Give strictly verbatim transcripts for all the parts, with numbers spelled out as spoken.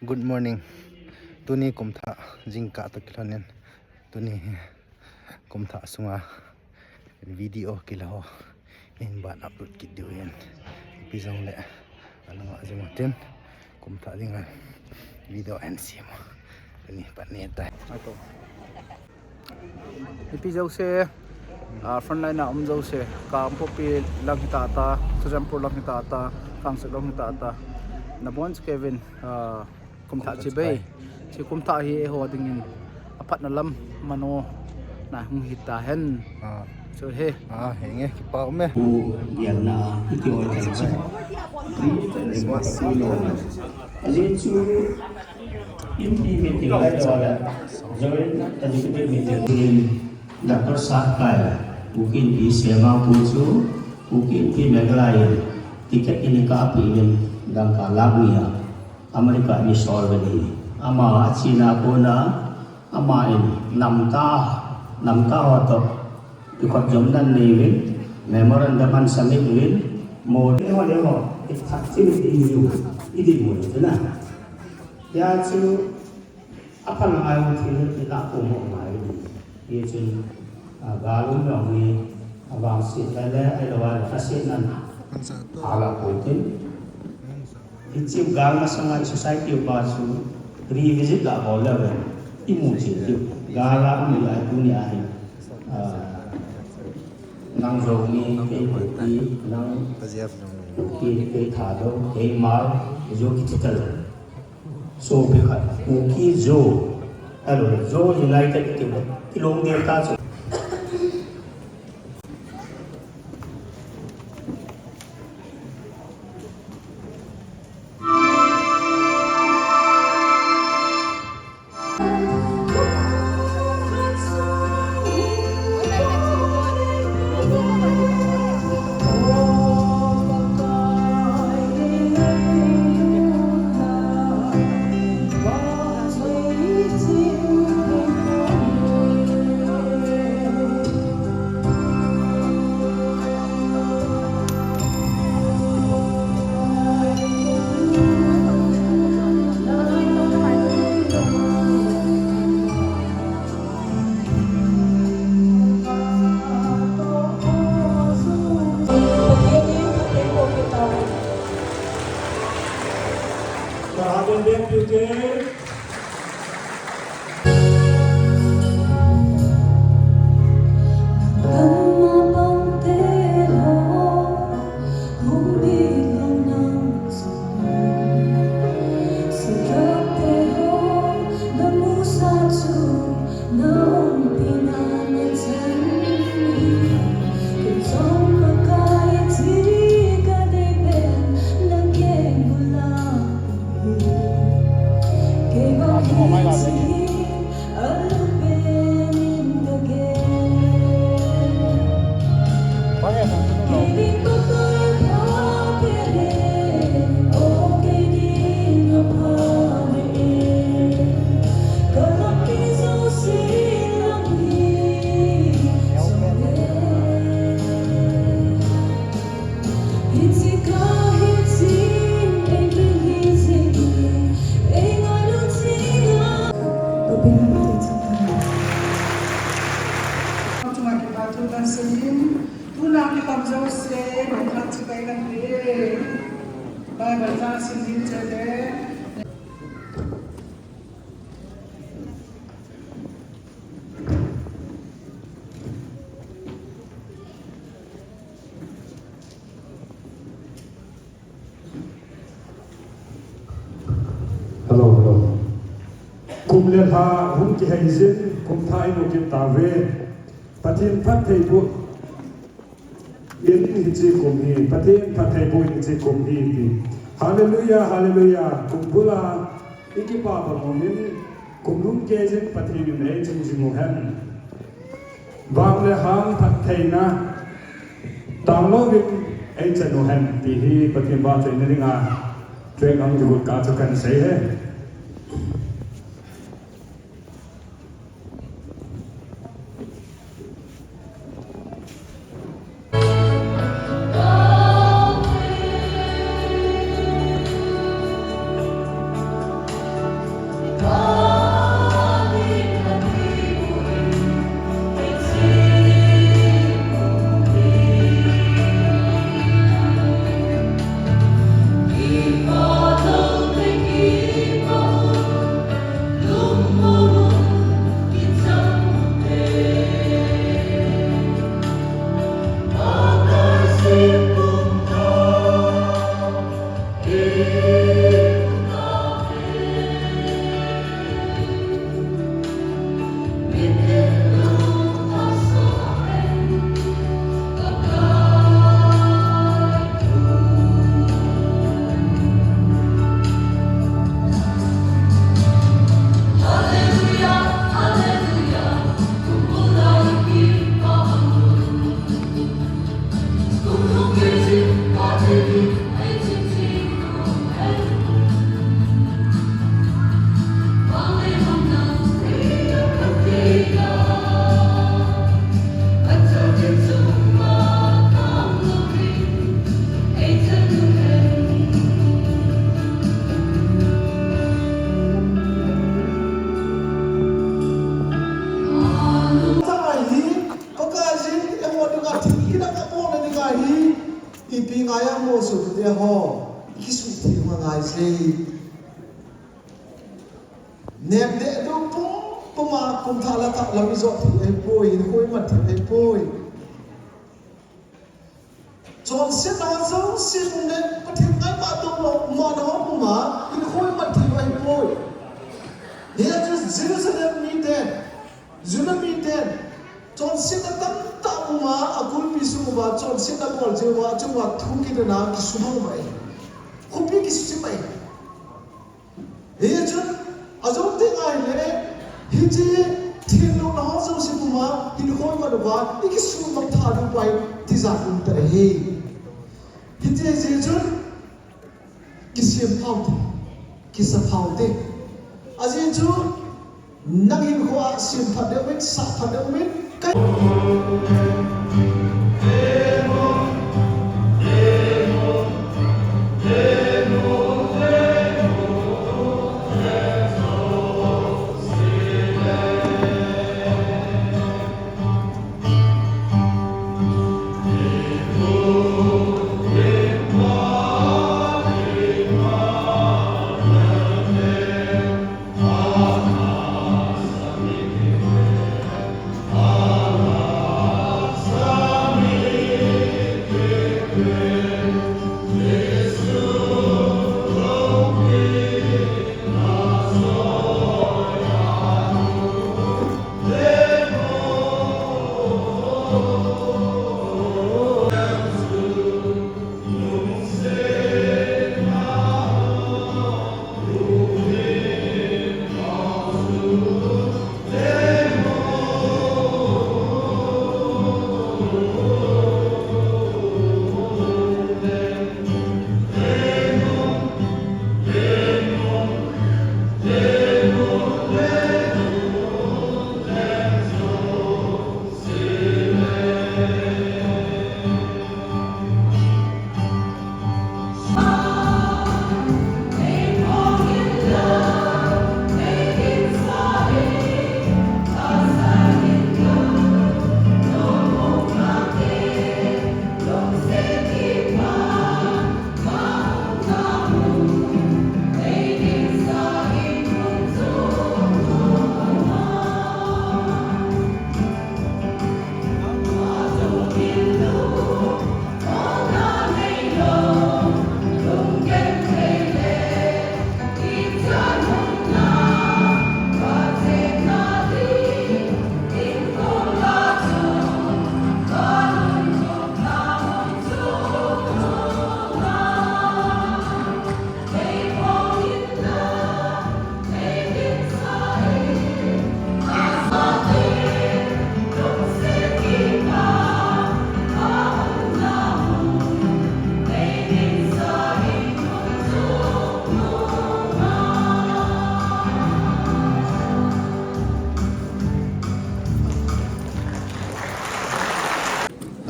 Good morning. Tuni kumthah jingkah toh kilhonin, tuni hi kumthah sunga video kila ho in ban upload kit diu ahin. Ipi jongle alanga jing utin, kumthah dinga video ahin sem u. Tuni pat ni tai. Ipi jouse, ah, frontline a um jouse, Kangpokpi lang hita ta, Churachandpur lang hita ta, Kangchik lang hita ta, nabonchauvin, ah, kumthah chibai. Hiche kumthah hi eiho dingin aphatna lam manona hung hita hen. Ah. Chu hi. Ah, henge, kipa um e. Pu Bialna, iti oi kan sa. Ajeh chu, Inpi meeting lai tole, Joint Executive Meeting in Doctor Satkai, Kuki Inpi Sema pu chu, Kuki Inpi Meghalaya in ticket eini kapeh in dangka lakh ni a America eini sol uve. Ama achena kona, ama in namtah, namtah ho toh kikhopjom nan nei uvin, memorandum ahin submit uvin, mo le ho le ho, ithat chim in imu, idinmun u na. Hijeh chun, apha ngai u thil ilah pum u ngai u. Hijeh chun, ah, gal um jong hi, ah, vangset le le, ahilou le, asetnan hala poi tin. Hiche gal masanga i society upa chu revisit ga bol le uvin, imu chen diu. Gal a um lai tunia hi, ah, nang Zomi, kei Kuki, nang Kuki, kei Thadou, kei Hmar, Zo kiti talou. Sopi khat, Kuki Zo. Hello, Zo United kiti, kilong ding ta chu. Chunga kipa thu kahin seiyin, tuna kikhom jouse, nungkhat chibai kahin pe. Bible chang sim ding chule. Hello, hello. Kum le lha hung kihei jin, kumthah imu kit tauve. Pathen phattheiboh in hiche kum hi, Pathen phattheiboh in hiche kum hi ti. Hallelujah, hallelujah. Kum bula i kipah bang umin, kum lhung kei jin Pathen in eiching jing u hen. Vang le hang phattheina tang louvin eichan u hen ti hi Pathen vahchoina dinga track hung kigot kah chu kahin sei e. Pakai jin, eiho dinga thil hina kabolna dinga hi, ipi ngai a mo sopite ho, ikisuhtheng u angai je. Nep deh dong pum puma kum thah le thah lam ijot thei ahipoi, hinkho imat thei ahipoi. Chonsetna ho jouse pum le Pathen ngai ma dong lou, mana ho puma hinkho imat thei ahipoi. Hijeh chun Jerusalem miten, Judah miten, chonsetna tamtah puma, akulpi sung uva chonsetna bol jeh uva, achunga thu kidona kisumang uve. Khopi kisusim uve. Hichun, ajou teng ahile, hiche thilsohna ho jouse puma, hinkho imat uva, ikisuhmang tha diu pai, tijat um tah ahi. Hiche jeh chun, kisem phau te, kisa phau te. Ajeh chu, nang hinkho a semphat ding umin, sahphat ding umin, ka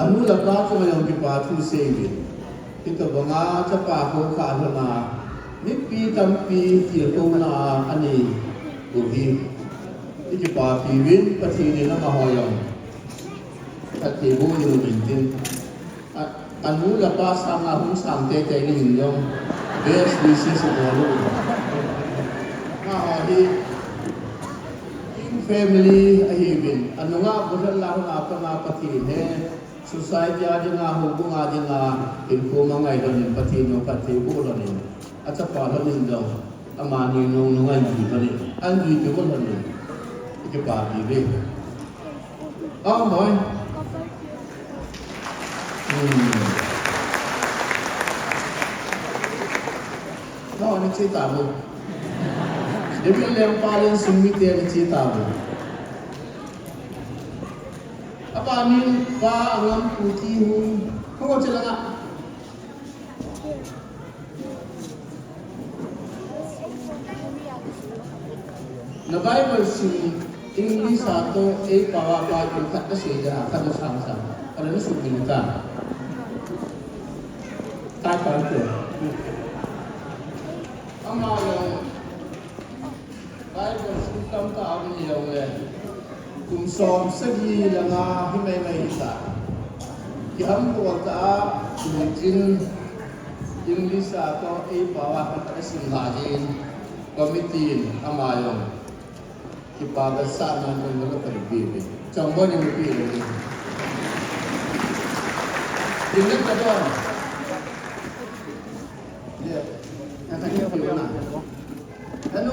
Anu le apa chunga jong kipa thu sei uvin. Hitobanga chapa ho kha lhona mipi tampi tilkhouna anei u hi. I kipapi uvin, Pathen in amaho jong phatthei boh jing uvin tin. A, anu le apa sanga hung sang teitei dingin jong best wishes abol u. King family ahiuvin, anunga bulhit la hung a panga Pathen he, society a dinga, houbung a dinga, hinkho mangai lhonin, Pathen jong phatthei boh lhonin, achapa lhonin jong, amani nung nung ahin jui lhonin, ahin jui kibol lhonin, ikipa diuve. Ong hoi. Hmm. Nao, nache tauve. David Lengpa Lensing mite nache tauve. Abanin Pa Angam Kuti hung. Hung che langa. Na Bible sim English a toh eipao a pat khat nasei dia, khat nasang sang. Khat nasut ding ta. Khat khat te. Ama jong Bible sim tamtah aum jongle, kum som sagi le nga hi maimai hita. Kiham bol tah a, tuchin English a toh eipao a khat asim lhah jin, committee in ama jong kipa vetsahnan eina lhakhat peh uve. Chongboi in peh uve. Tin le ka don. Ye. Ka ka ni peh na. Hello,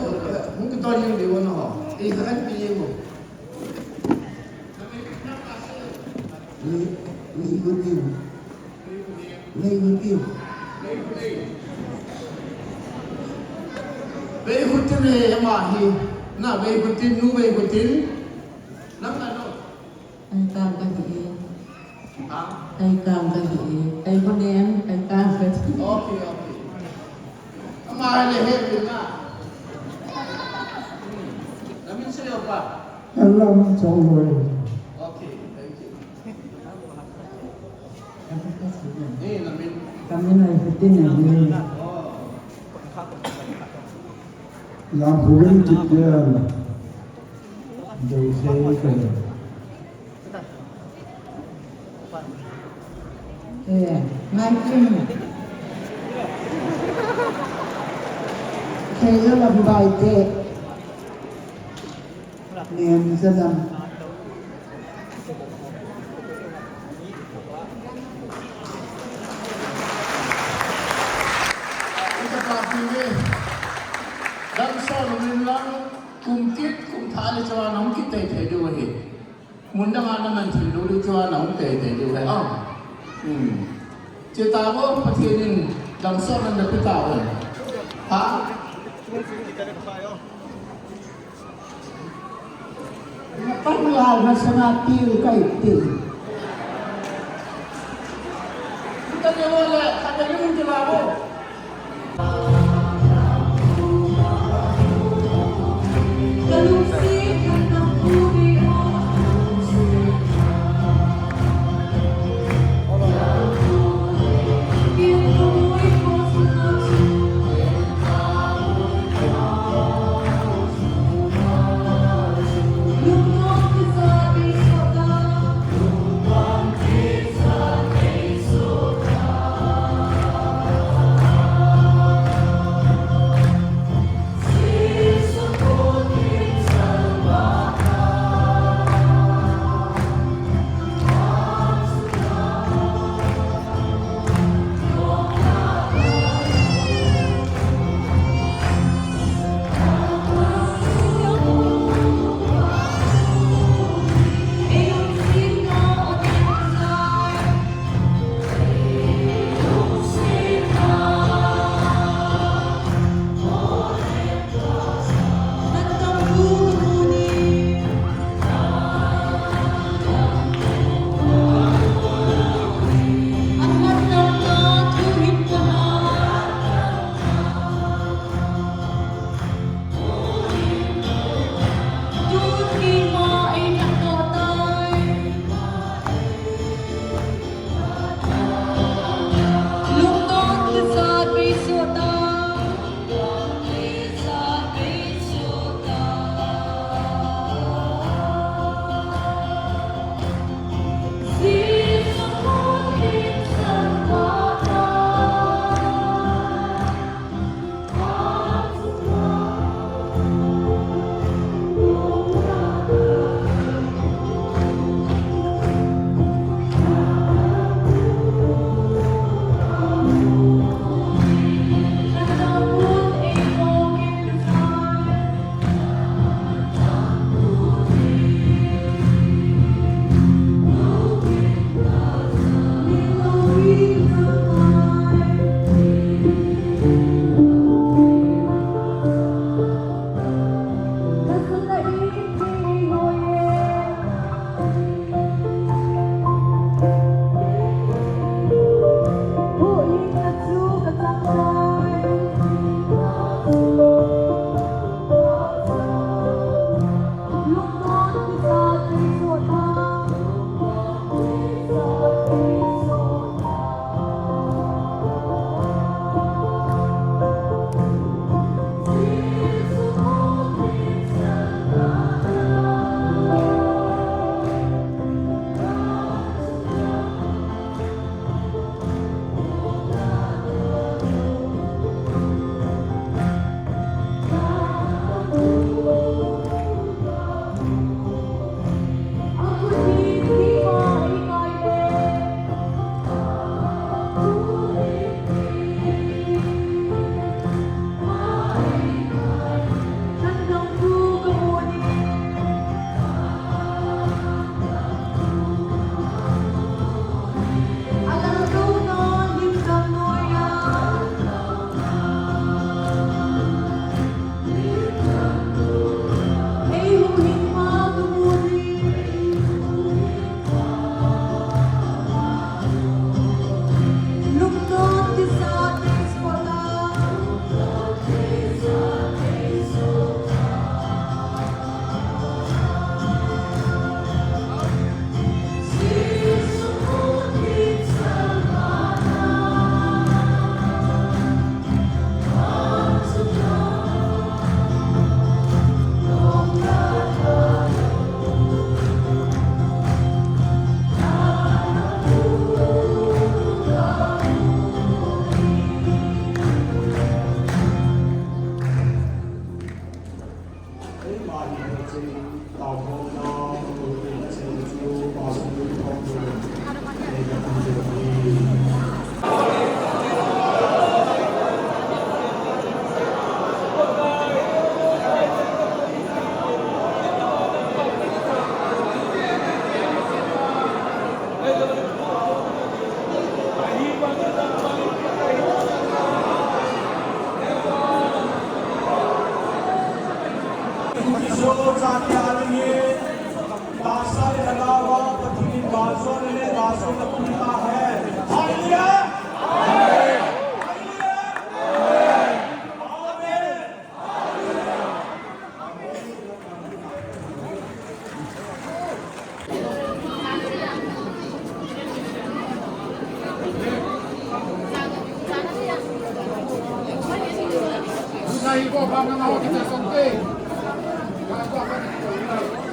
hung kidon jeng diu na ho. Ei, ka kan pi jeng o. Ni, ni gu tin. Ni gu tin. Vei gu tin e, ama hi. Na, vei gu tin, nu vei gu tin. Nang na no. Ai kang ka hi e. Ha? Ai kang ka hi e. Ai ko nem, ai kang ka hi. Okay, okay. Ama le he na. Hmm. Namin seiyo pa. Hello, Chongboi. Okay, thank you. Ni namin. Kamin ai hitin e. Oh. Yang pugin kitian. Dou sei ka. Eh, ngai kin. Kei la bai te. Nen sa dam. Isa pa pi ve. Dam sa lu min lang kum kit kum tha le chawa nang kit tei tei diu ahi. Mun dang a na man thei lou diu chu a na hung tei tei diu ahi. Ah. Hmm. Che tauvo, Pathen in damsotna na pe tauve. Ha? Na pan la na sana til kai til. Kita ne wala, kata ni mun tauvo.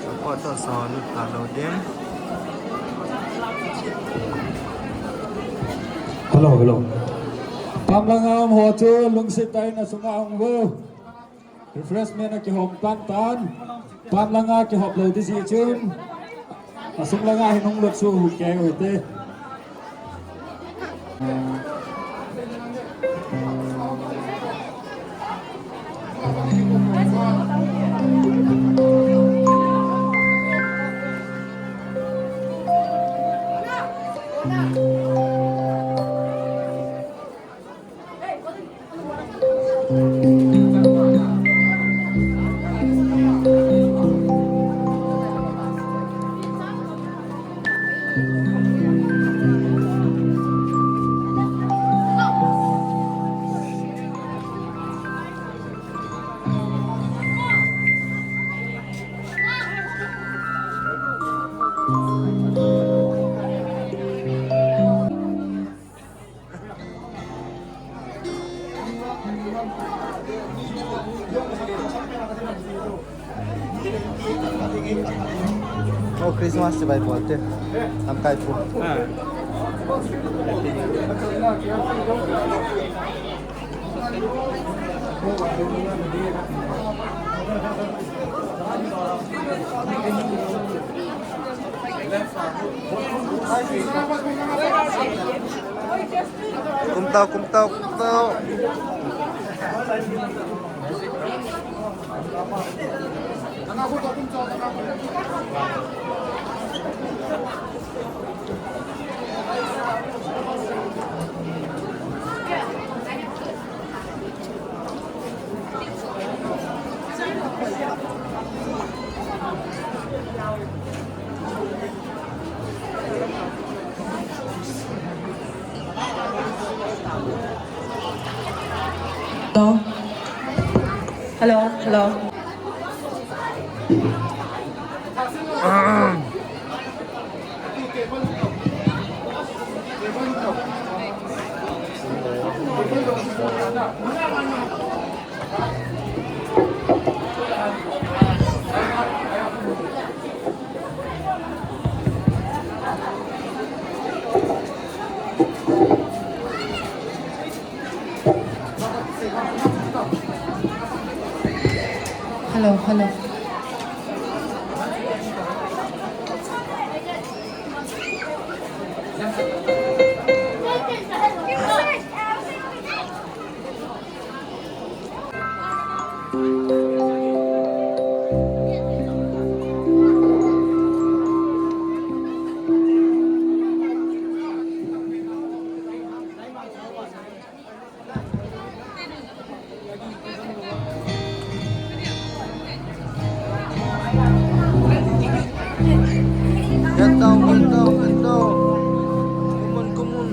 Support to so lut ta lo dem. Hello, hello. Pam langa um ho chu lungset tah in asunga hung uvo. Refreshment a kihom tan tan. Pam langa kihop lou ding jeh chun, asung langa hin hung lut chu hung kei u hite. Oh, Christmas chibai bol te. Lamkai pu. Ah. Kum tau, kum tau, kum tau. Hello. Hello, hello. Hello, hello. Get down, get down, get down. Come on, come on.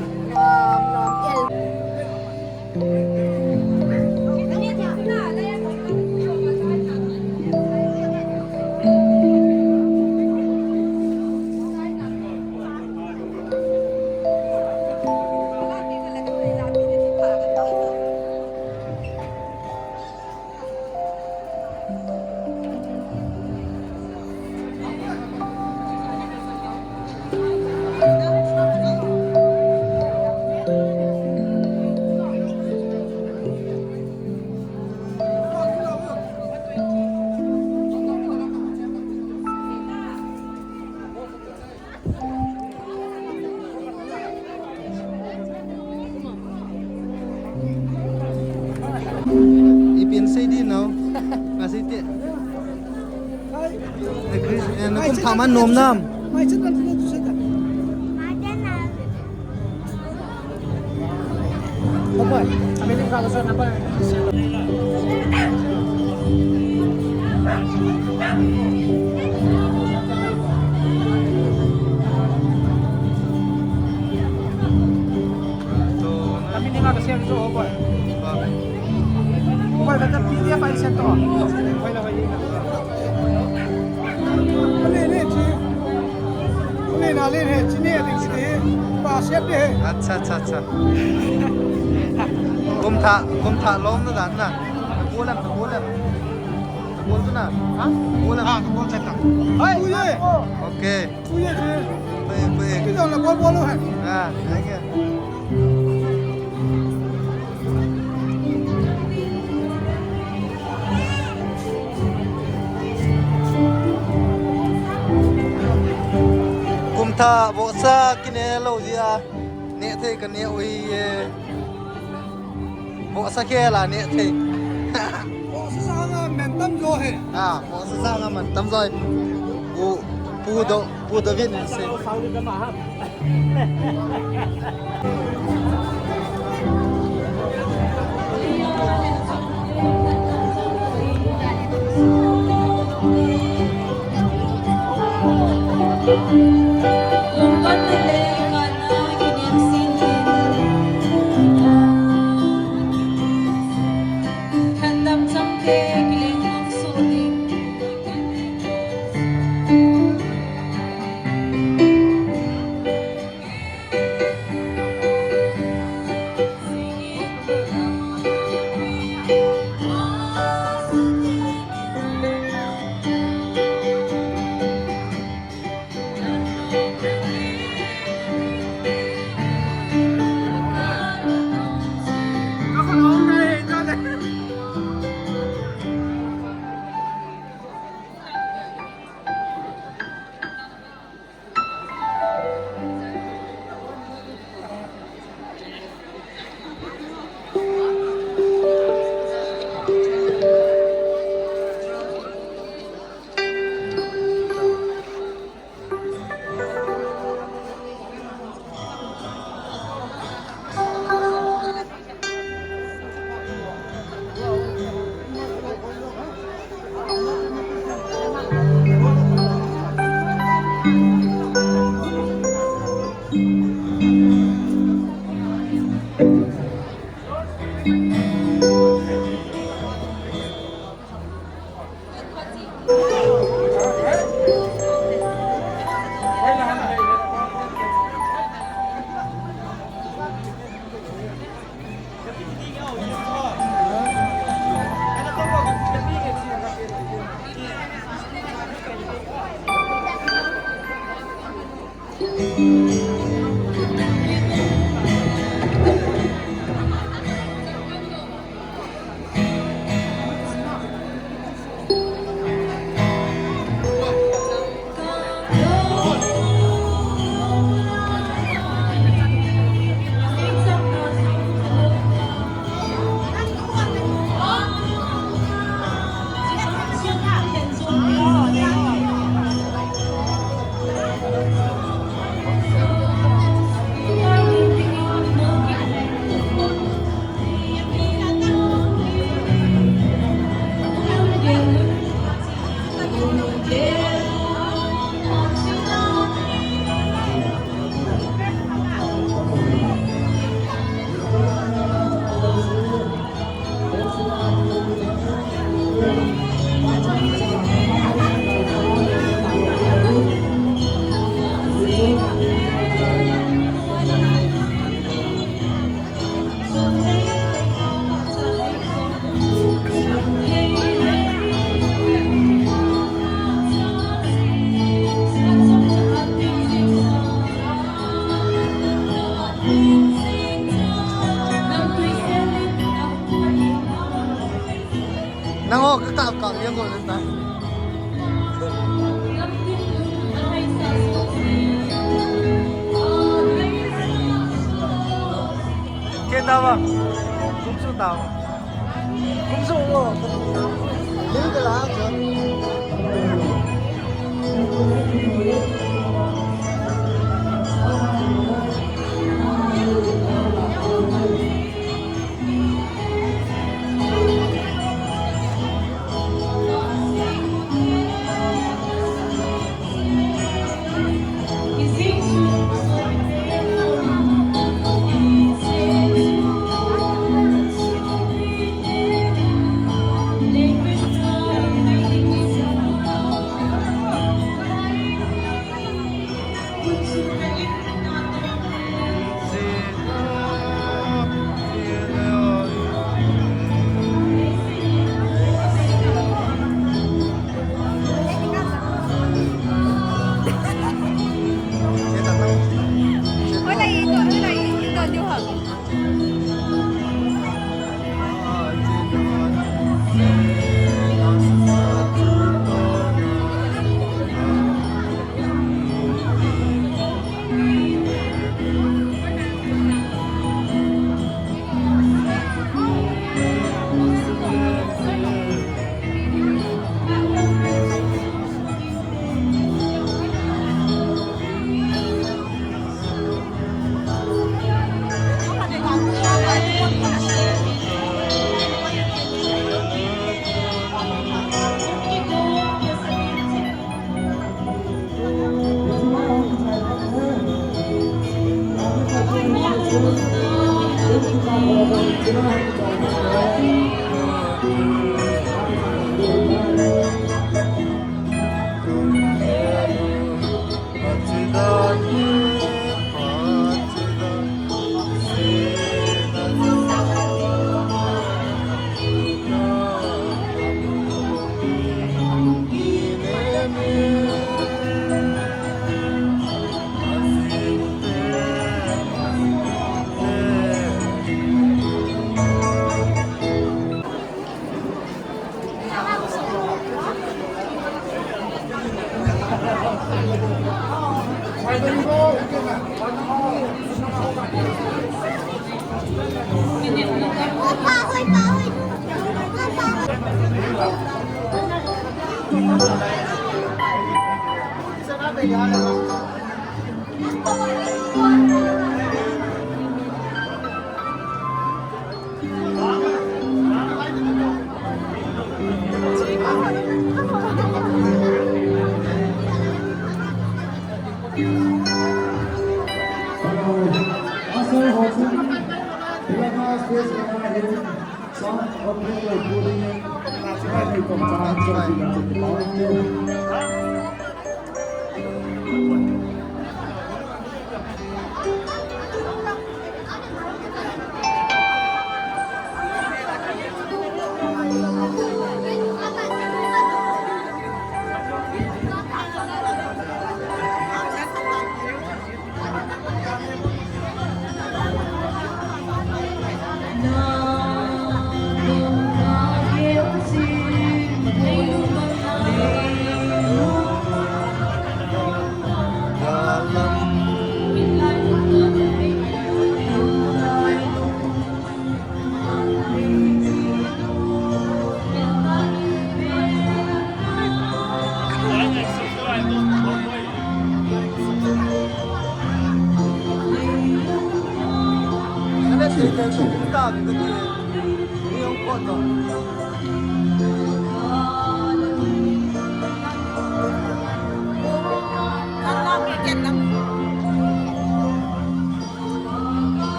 Eh, kum thah man nom nam. Kami ni nga ka-share to, opo. Opo, kata P D F file send to. Opo, opo, opo. Opo, opo, opo. Acha, acha, acha. Kum thah, kum thah lom na dan na. Ka bol em, ka bol em. Ka bol tu na. Ha? Ka bol em. Ha, ka bol chat ta. Hai, okay. Pui, pui. Ah, okay. Kum thah vohsa kine lou jeh a neh thei ka neh u hi e. Vohsa khel a neh thei. Vohsa sanga man tam jo hi. Ah, vohsa sanga man tam jo hi. Pu, pu do, pu do vin se. Nang ho ka kap kap liang ko ta. Ke ta ba. Kum su ta ba. Kum su lo. Hola, y to, hola, y to, yo.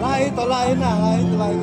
Lai to lai na, lai to lai.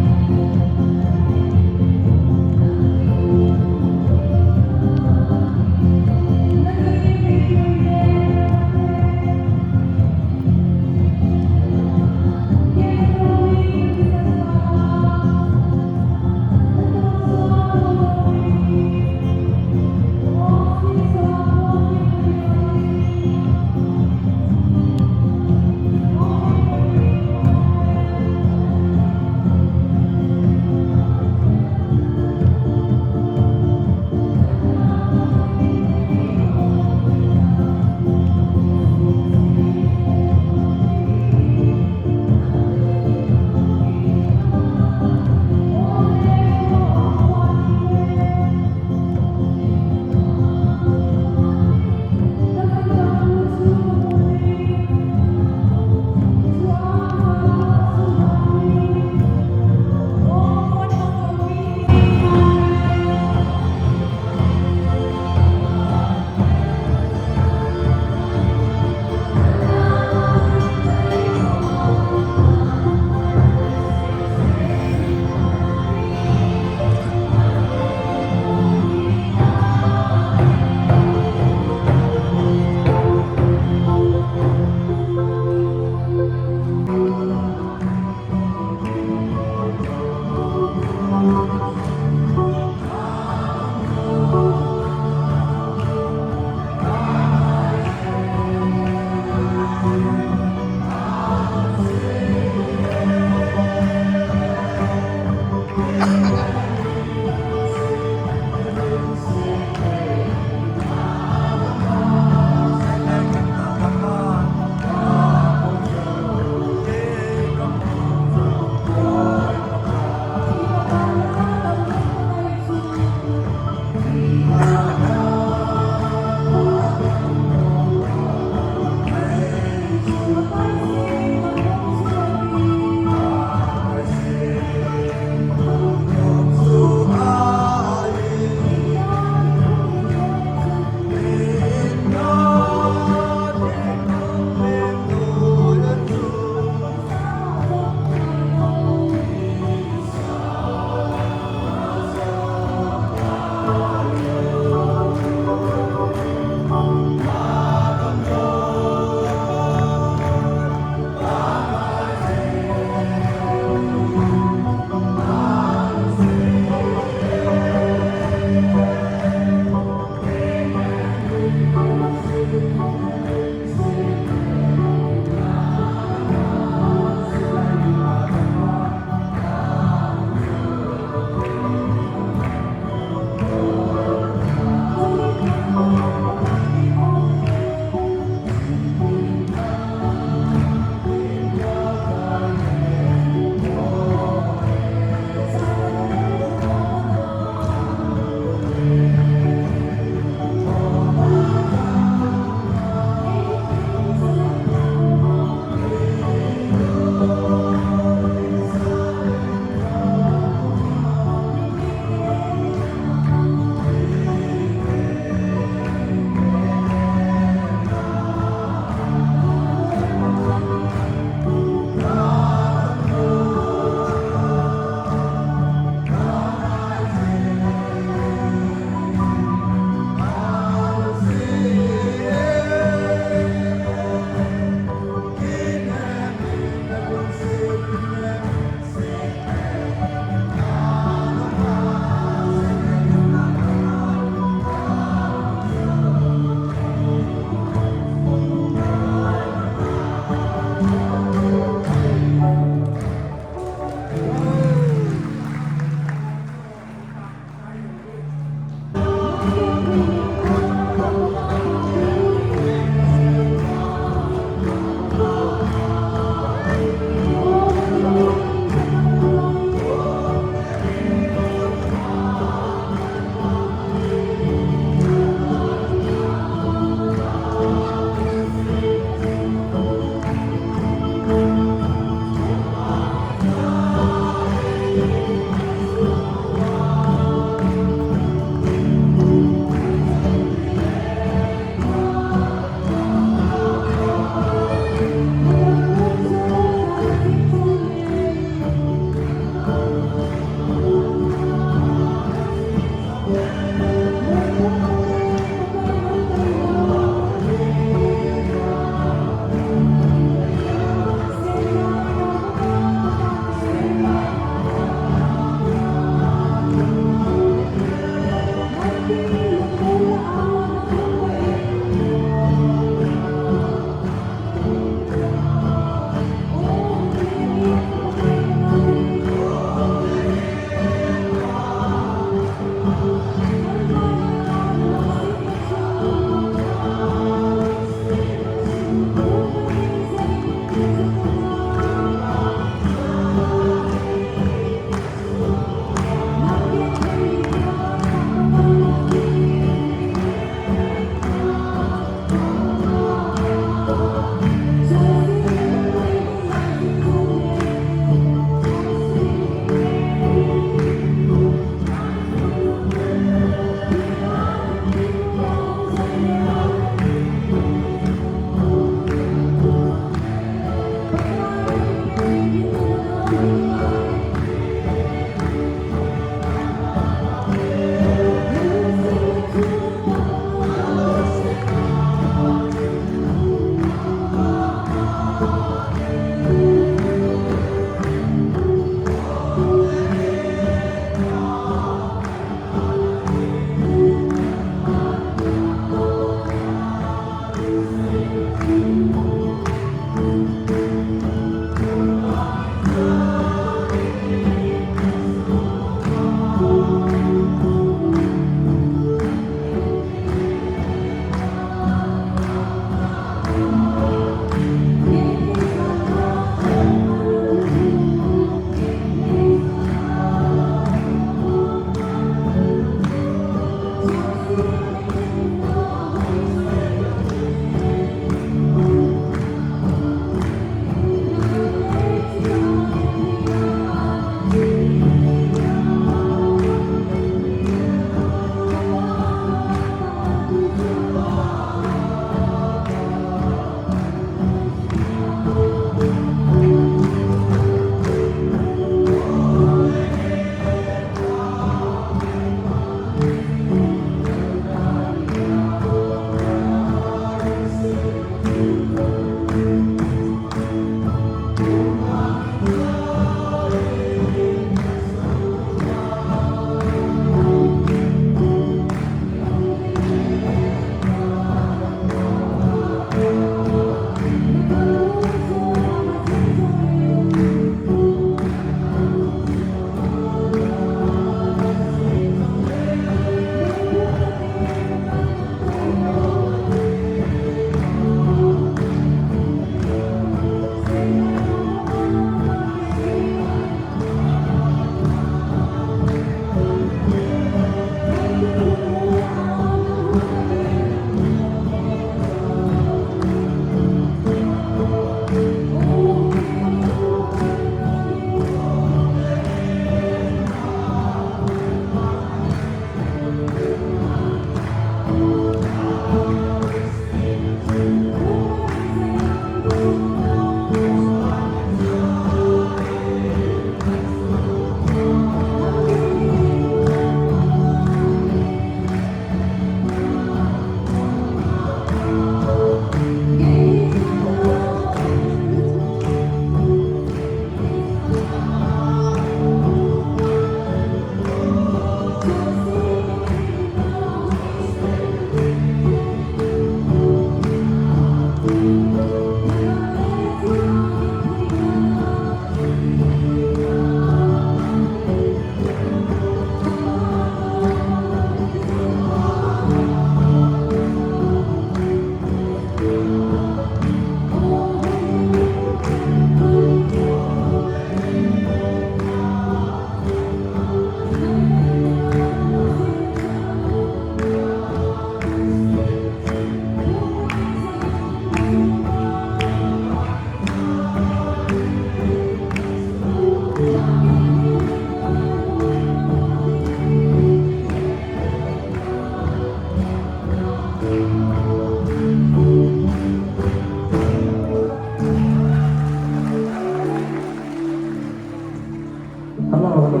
Hello, hello.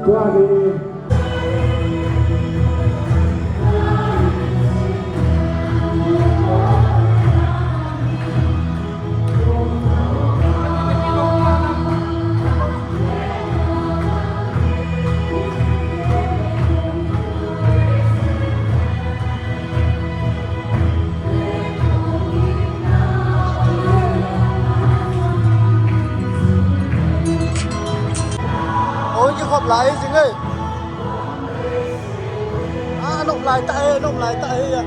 Tua hi. Oi, kikhop lai jing e. A, nop lai ta e, nop lai ta e.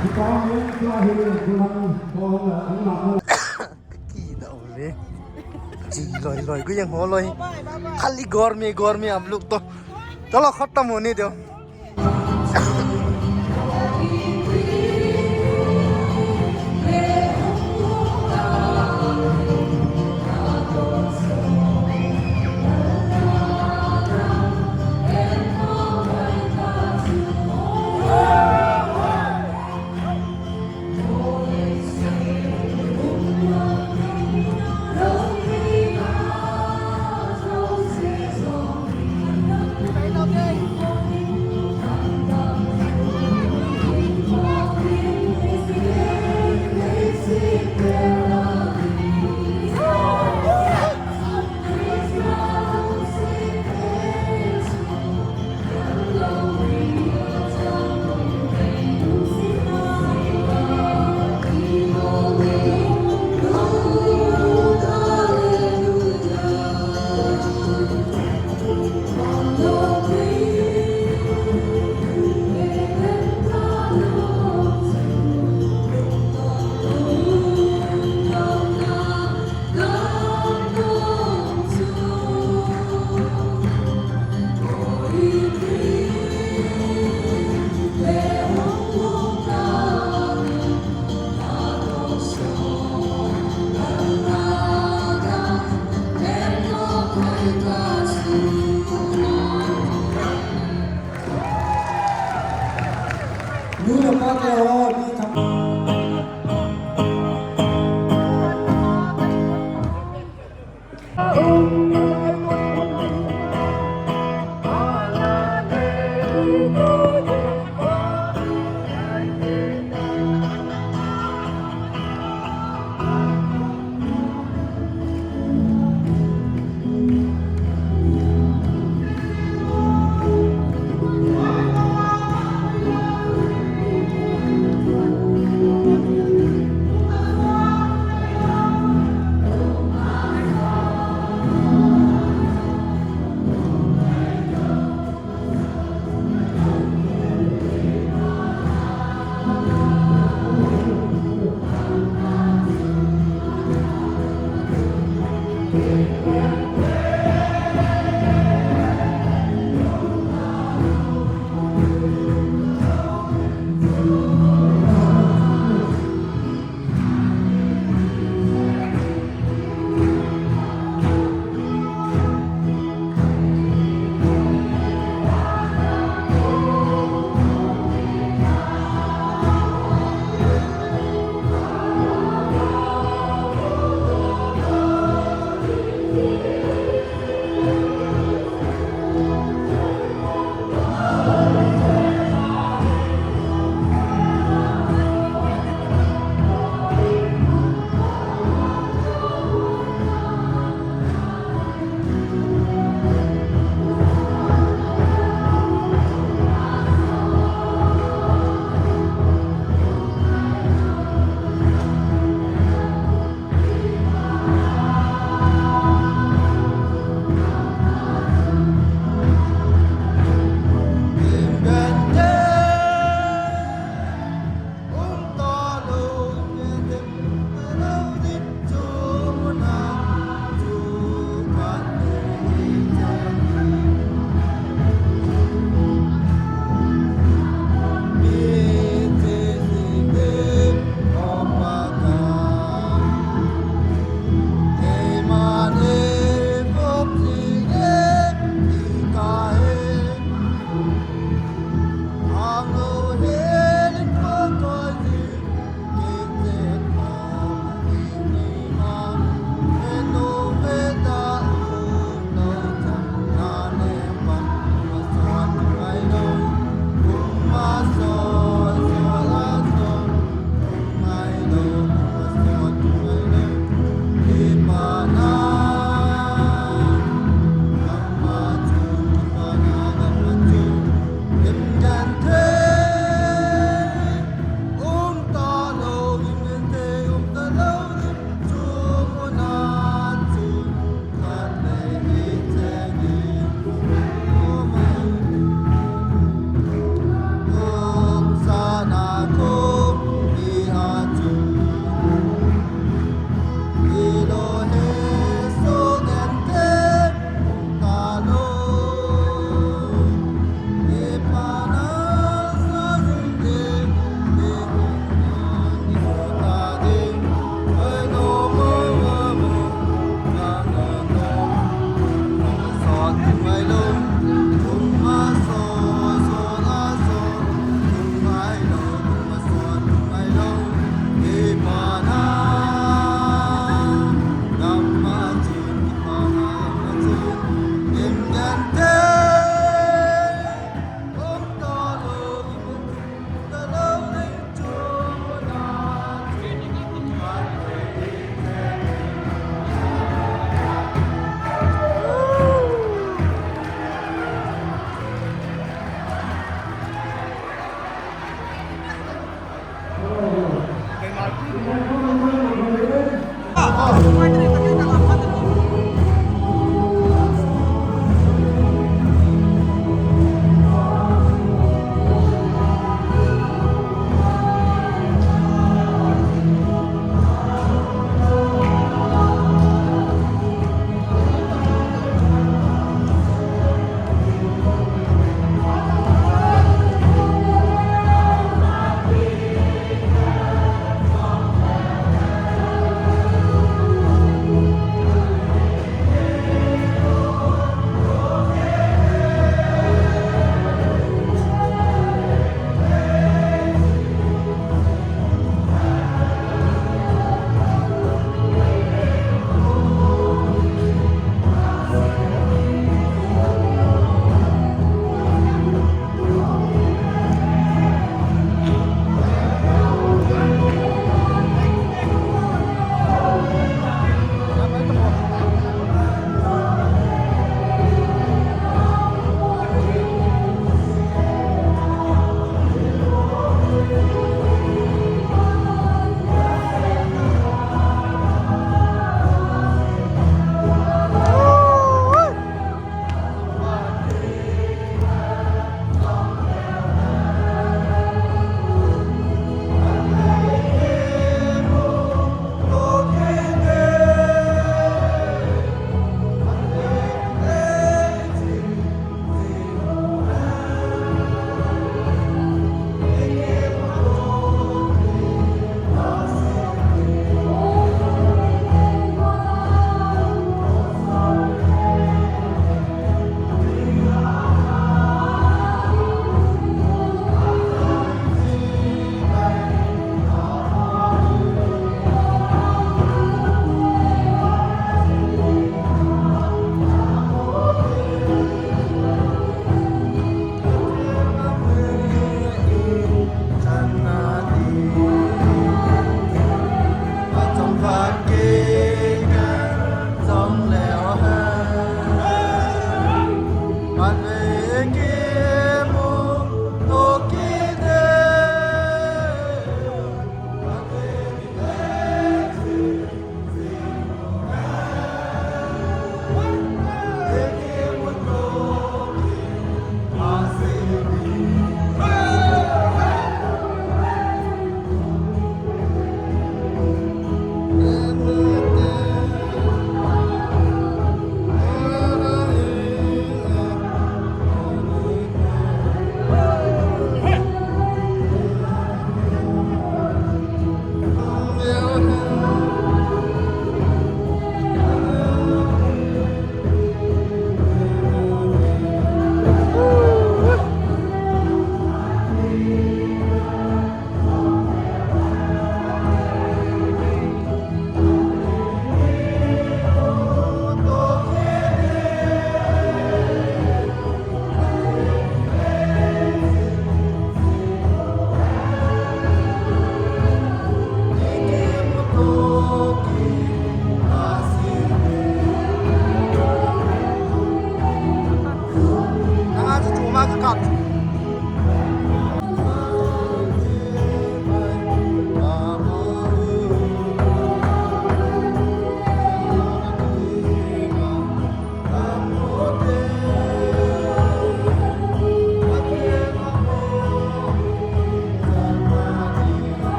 Kidau le. Chi loi loi ku yang ho loi. Khali gorme gorme am luk to. Chalo khatam hone deo.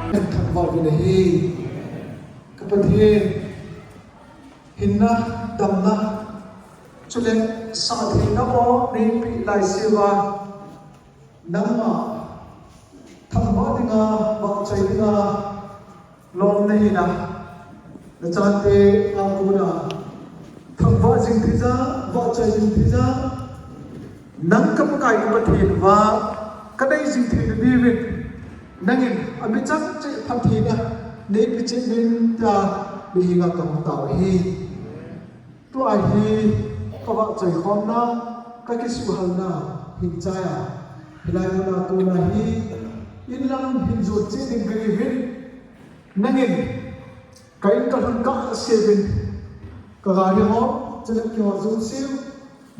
Thangvah uvin ahi. Ka Pathen, hinna, damna, chule sahtheina aw neipe laiseuva, nangma thangvah dinga, vahchoi dinga lom nahin, nachate a kona thangvah jing theija, vahchoi jing theija, nang ka Pakai ka Pathen uva kanei jing theina diuvin, nangin amichang cheh phattheina neipe cheh uvin tia nahenga kahung tao ahi. Tua hi ka vahchoi khomna, ka kisuhhalna hin chai a, hilai muna kona hi inlam hin jot cheh ding kahiuvin, nangin ka in ka lhun kahseuvin, ka gari ho, chule keiho jouse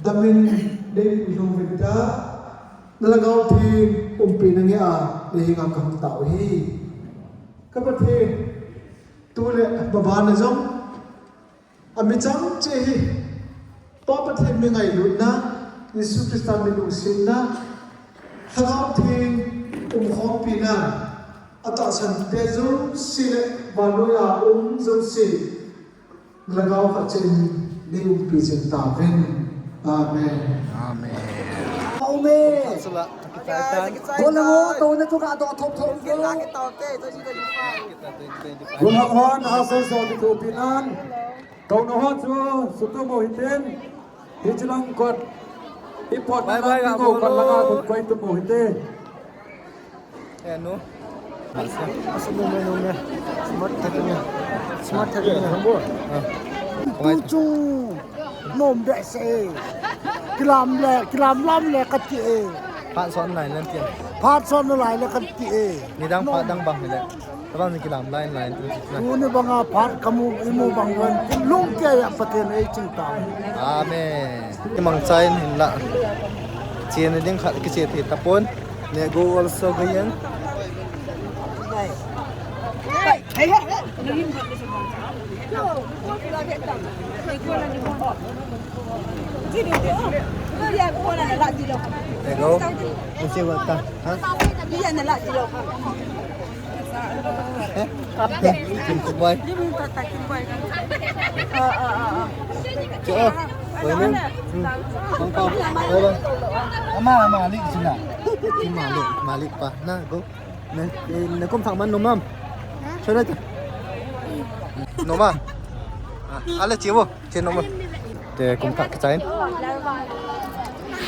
damin neipuilhung uvin tia, na Lhagao Theng umpina ngeiya nahenga kahung tao ahi. Ka Pathen, tule mabana jong amichang cheh hi Pa Pathen mi ngailutna, Jesu Christa mi lungsetna, Lhagao Theng umkhompina, atahsan te jouse le vannoiya um jouse, Lhagao Theng in neiumpi jing tauvin. Amen. Amen. Amen. Kola ho, touna chu kadoh thop thop ko. Gulhang hon asei so kithopi nan. Touna ho chu sutum u hitin. Hiche lang kot. Ipot na bye, bye, kot langa kot koi tum u hite. Eh, no. Asa no me, no me. Smart thak ne. Smart thak ne. Pu chu. Nom behseh e. Kilam le, kilam lam le kati e. Phat son lai le ti. Phat son lai le kati e. Nidang phat dang bang le. Tabang ni kilam lai lai tu. Tuni banga phat kamu imu bang wan. Lungkeiya Pathen eiching tao. Amen. Kimangcha in hinla. Chena ding khat kiche thei tapon. Nego also gayan. Nego. Use wata. Ha? Eh? Kim Boy. Cho. Boy ni. Hmm. Kong kong. Boy bang. Ama, ama, alik sila. Ama, alik, malik pa. Na, go. Na, na, na kum thak man nom am. Cho na. Nom a. Ah, ala chi wo. Che nom a. Te kum thak kichain.